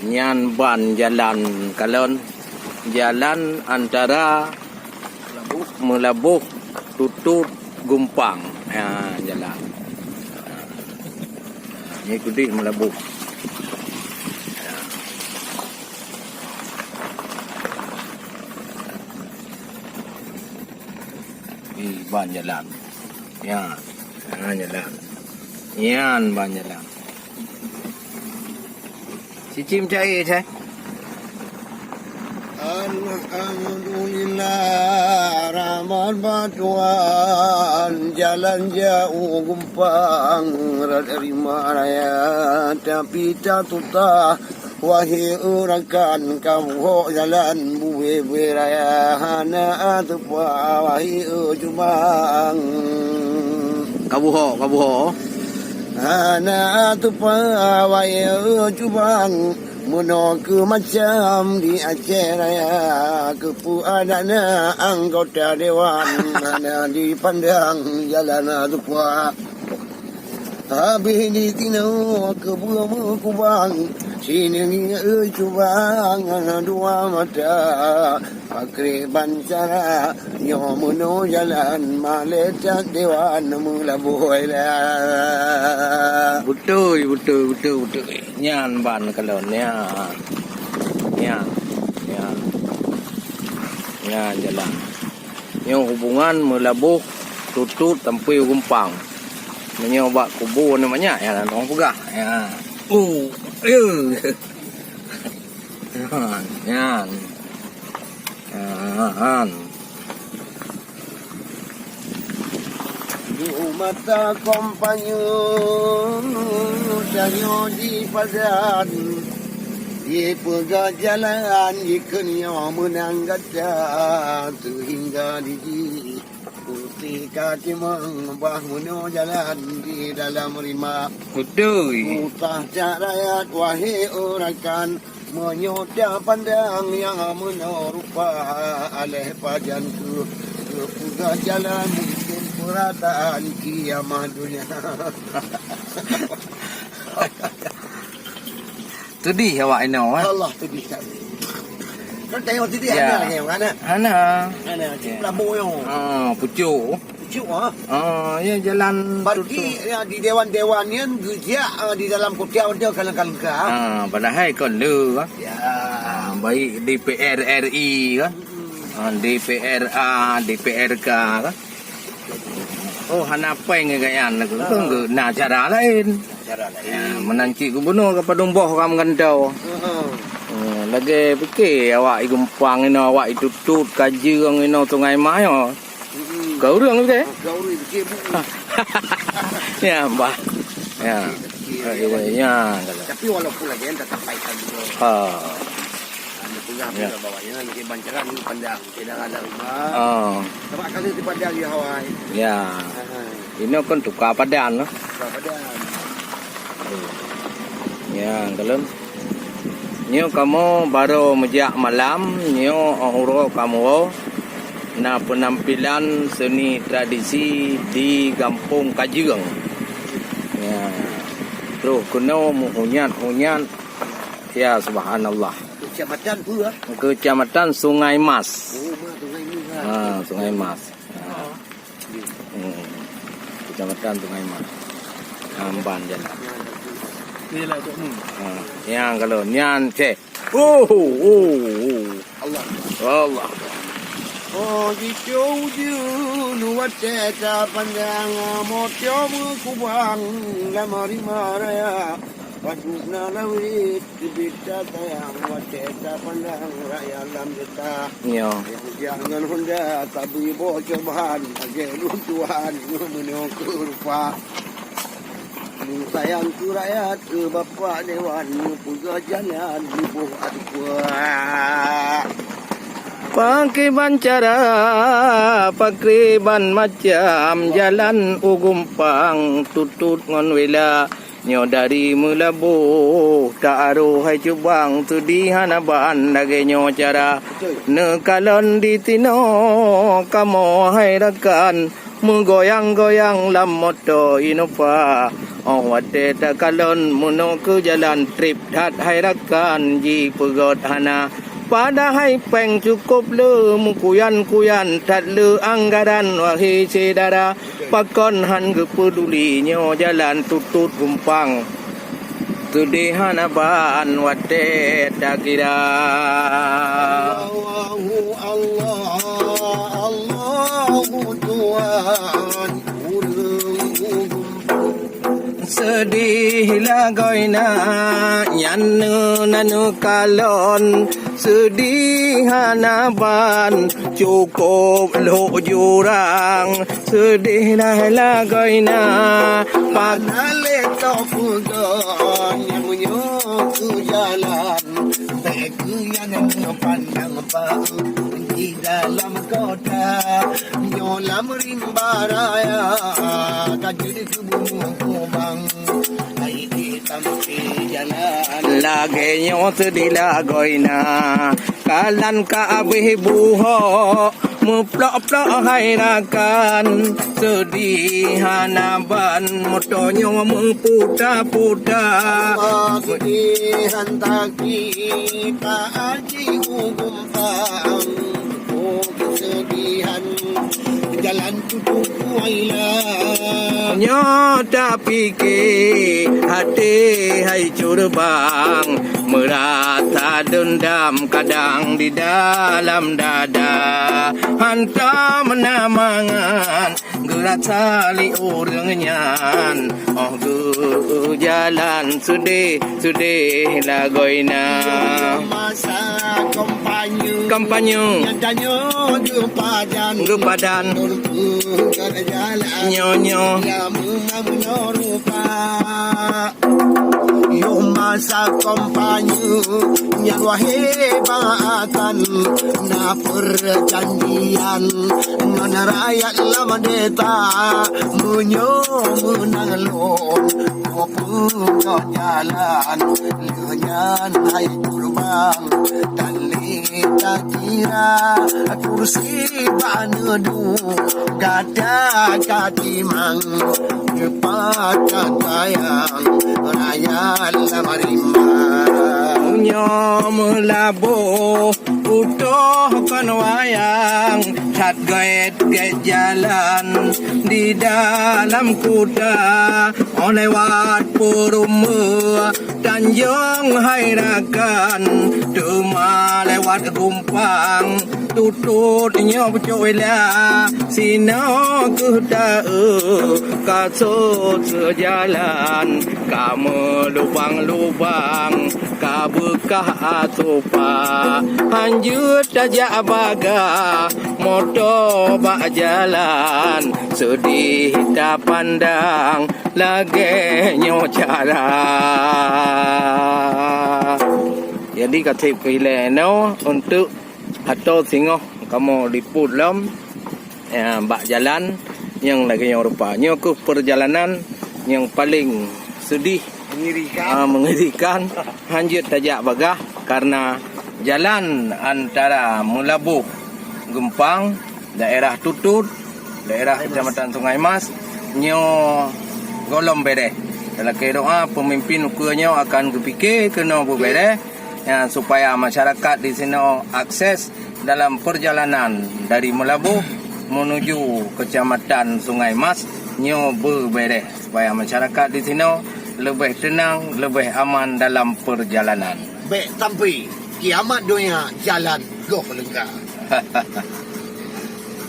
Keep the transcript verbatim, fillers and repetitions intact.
Nyan ban jalan kalon, jalan antara Meulaboh, Tutut, Gumpang. Ha, jalan. Ni kudik Meulaboh. Ih, ban jalan. Ya. Ha, jalan. Nyan ban jalan. Cicim cai, cai. Alhamdulillah, rahmat bak Tuhan, jalan jauh gumpang, rot rima raya, tapi tak tutah. Wahé rakan, ka buhok jalan bubé-bubé raya, hana teupa wahé cubang. Ka buhok, ka buhok. Hana teupa wahé cubang, meunoe keu macam di Aceh Raya, keupeue adat na anggota dewan, hana dipandang jalan teupa. Habéh di tinoe keubeue meukubang, sineungieng cubang dua mata. Pakriban cara nyoe meunoe jalan, malée that dewan Meulaboh lah. Beutôi, beutôi, beutôi, beutôi. Nyan ban kalon, nyan. Nyan, nyan. Nyan jalan. Nyoe hubungan Meulaboh, Tutut sampoe u Gumpang. Meunyoe bak kubu ni banyak, ya, ureueng peugah. Ya. Oh, eh. Nyan, nyan. Nyan. Di mata kompanye tanyoe di padan, dipeugah jalan jikheun nyoe meunang gata, seuhingga di jih putih ka timang bah meunoe jalan di dalam rima. Beutôi. Mutah cak rakyat, wahé rakan, meunyoe tapandang nyang meunoe rupa, aléh pajan keuh geupeugah jalan, mungken peurataan kiamah donya. Teudih awak inoe, eh? Allah teudih kat. Kan tanyoe teudih, ya, hana lagèe nyoe, hana? Hana. Hana, cit, ya, peulabô nyoe. Ah, pucuk. Pucuk, ah. Ah, ya, jalan. Berarti, tutup, ya, di dewan-dewan nyan geujak, ah, di dalam kota nyoe kalon-kalon ka. Ah, padahai kon le, ah. Ya. Ah, baik D P R R I, kan? Mm-mm. Ah, D P R A, D P R K, kan? Oh, hana péng ngon gobnyan, kan? Ah. Kon na cara laén. Cara laén. Ya, meunan cit gubunur ka padum boh ka meugantoe. Heeh. Eh, lagèe pike awak i Gumpang inoe, awak i Tutut, Kajeueng inoe, Sungai Mas nyoe. Mm-mm. Ka ureueng pike? Ka ureueng pike, Bu. Ya, bah. Ya. Pike, ya, ya, ya, kalau. Tapi walaupun lagèe nyan tetap baik kan juga. Ha. Ada pegang, ya, pegang bawahnya, lagi bancaran ni pandang. Di dalam rumah. Oh. Tempat kali di Padang di Hawaii. Ya. Aha. Inoe kan tuka padan lah. Tuka padan. Ya, kalon. Nyoe kamoe barô meujak malam, nyoe 'oh uroe kamoe na peunampilan seuni tradisi di Gampông Kajeueng. Ya. Troh keunoe meuhunyat-hunyat. Ya, subhanallah. Kecamatan peue, ah? Kecamatan Sungai Mas. Oh, Mas, Sungai Mas, ah. Ha, Sungai Mas. Ha. Hmm. Kecamatan Sungai Mas. Amban jalan. Yelah, Cok Mun. Ha, nyang kalau nyan ceh. Oh, oh, oh. Allah. Allah. Oh, jitu ujeuen watèe tapandang, moto meukubang lam rima raya. Padub na lawét teubiet tatayang, watèe tapandang rakyat lam geutah. Nyoe. Nyang jak ngon honda tabri boh cobaan, lagèe lôn tuan meunoe keu rupa. Meusayang keu rakyat, keu Bapak Dewan, meupeugah jalan, meuboh aduek. Pakriban cara, pakriban macam, jalan u Gumpang, Tutut ngon Wela. Nyoe dari Meulaboh, ta arôh hai cubang, teudih hana ban lagèe nyoe cara. Neukalon di tinoe kamoe hai rakan, meugoyang-goyang lam moto Innova. Oh watée takalon meunoe keu jalan treb that hai rakan jipeugét hana. Padahai péng cukôp le meukuyan-kuyan that le anggaran wahé syedara. Pakon hán geupeuduli nyoe jalan tutôt gumpang. Seudeh hana ban watée takira. Allahu Allah, Allahu Tuhan, ureuëng seudeh lagoina nyan na neukalon. Seudeh hana ban cukôp lhok jurang. Seudeh lah lagoina. Padahai lé toh peugah nyang meunyoe keu jalan. Bèk keu nyang neupandang bak di dalam kota. Nyoe lam rimba raya ka jeuet keu bumoe kubang. Hai di tampi jalan. Lagée nyoe seudeh lagoina. Kalan ka abéh buhok, meuplok-plok hai rakan. Seudeh hana ban moto nyoe meuputa-puta. Seudeh hana kita aji gugumpang. Oh, kesedihan jalan tutup kuaila. Nyoe tapike até hai cureubang, meurasa deundam kadang di dalam dada. Hantom na mangat geurasa lé ureuëng nyan. Oh geujalan seudeh-seudeh lagoina. Masa kampanye. Kampanye. Nyang tanyoe geupadan. Geupadan. Nyoe-nyoe. Yoh masa kampanye nyan wahé bak akan na peujanjian ngon rakyat lam desa. Meunyoe meunang lôn, kupeugah jalan lheueh nyan hai kurbang. Dan lé takira kursi bak neudu gata ka timang. Patah sayang raya lam rimba. Nyoe meulaboh utoh kon wayang, that gét-gét jalan di dalam kuta. Oh lewat Peurumoh Tanjong hai rakan, teuma lewat Gumpang. Tutôt nyoe pucok ila, sinoe keuh taeu ka sot seujalan, ka meulubang-lubang, ka beukah asupa. Hanjeuet tajak bagah moto bak jalan, seudeh tapandang lagée nyoe cara. Jadi ka seb keu ilée inoe untuk atau singoh kamoe liput lom, ya, bak jalan nyang lagée nyoe rupa. Nyoe keuh peurjalanan nyang paleng seudeh, meungirikan. Ah, meungirikan. Hanjeuet tajak bagah karena jalan antara Meulaboh Gumpang, daerah Tutôt, daerah Kecamatan Sungai Mas, nyoe gohlom béréh. Talakée doa peumimpin ukeue nyoe akan geupike keunoe beuberéh, ya, supaya masyarakat di sinoe akses dalam perjalanan dari Meulaboh menuju Kecamatan Sungai Mas nyoe beuberéh, supaya masyarakat di sinoe leubeh teunang, leubeh aman dalam perjalanan. Bék sampai kiamat donya jalan goh leungka.